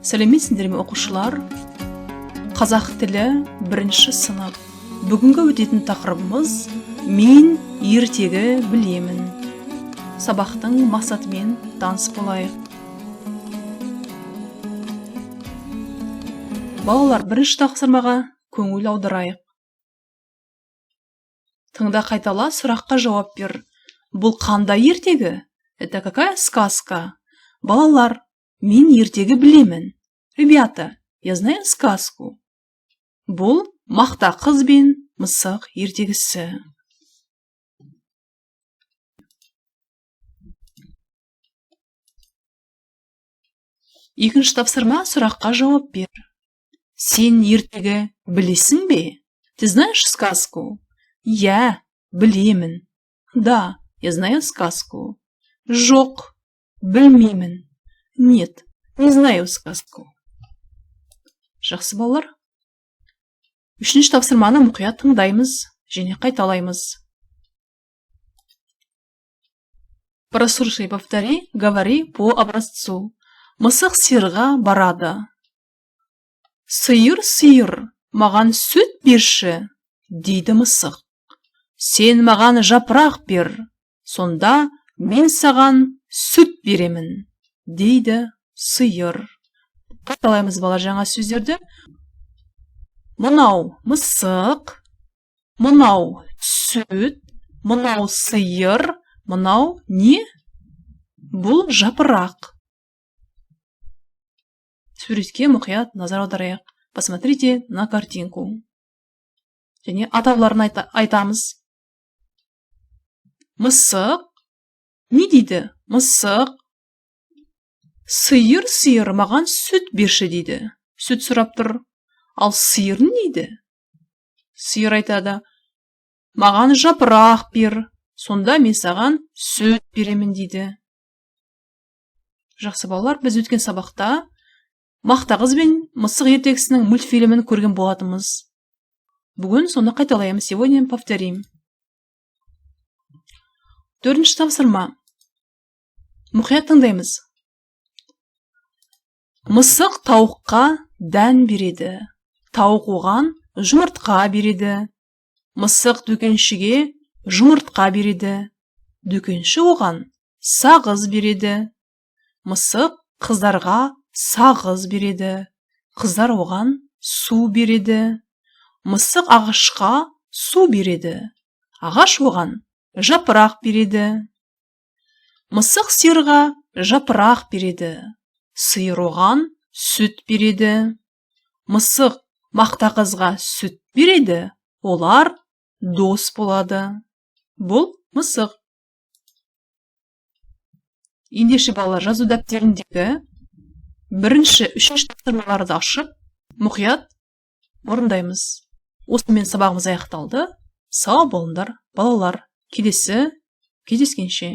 Сәлеметсіңдер ме, оқушылар! Қазақ тілі, бірінші сынып. Бүгінгі өтетін тақырыбымыз: «Мен ертегі білемін». Сабақтың мақсатымен таныс болайық. Балалар, бірінші тапсырмаға көңіл аударайық. Тыңда, қайтала, сұраққа жауап бер. Бұл қандай ертегі? Это какая сказка? Балалар, мен ертегі білемін. Ребята, я знаю сказку. Бұл «Мақта қыз бен мысық» ертегісі. Екінші тапсырма: сұраққа жауап бер. Сен ертегі білесің бе? Ты знаешь сказку? Иә, білемін. Да, я знаю сказку. Жоқ, білмеймін. Нет, не знаю сказку. Жақсы, балалар. Үшінші тапсырманы мұқият тыңдаймыз және қайталаймыз. Прослушай, повтори, говори по образцу. Мысық сиырға барады. «Сиыр, сиыр, маған сүт берші», – дейді мысық. «Сен маған жапырақ бер, сонда мен саған сүт беремін», – дейді сиыр. Қайталаймыз, балалар, жаңа сөздерді. Мынау мысық, мынау сүт, мынау сиыр, мынау не? Бұл жапырақ. Суретке мұқият назар аударайық. Посмотрите на картинку. Және атауларын айтамыз. Мысық не дейді? Мысық: «Сиыр, сиыр, маған сүт берші», – дейді. Сүт сұрап тұр. Ал сиыр не дейді? Сиыр айтады: «Маған жапырақ бер, сонда мен саған сүт беремін», – дейді. Жақсы, балалар, біз өткен сабақта «Мақта қыз бен мысық» ертегісінің мультфильмін көрген болатынбыз. Бүгін соны қайталаймыз. Сегодня повторим. Төртінші тапсырма. Мұқият тыңдаймыз. Мысық тауыққа дән береді, тауық оған жұмыртқа береді. Мысық дүкеншіге жұмыртқа береді, дүкенші оған сағыз береді. Мысық қыздарға сағыз береді, қыздар оған су береді. Мысық ағашқа су береді, ағаш оған жапырақ береді. Мысық сиырға жапырақ береді, сиыр оған сүт береді. Мысық мақта қызға сүт береді, олар дос болады. Бұл мысық. Ендеше, балалар, жазу дәптеріндегі бірінші, үшінші тапсырмаларды ашып, мұқият орындаймыз. Осымен сабағымыз аяқталды. Сау болыңдар, балалар, келесі кездескенше!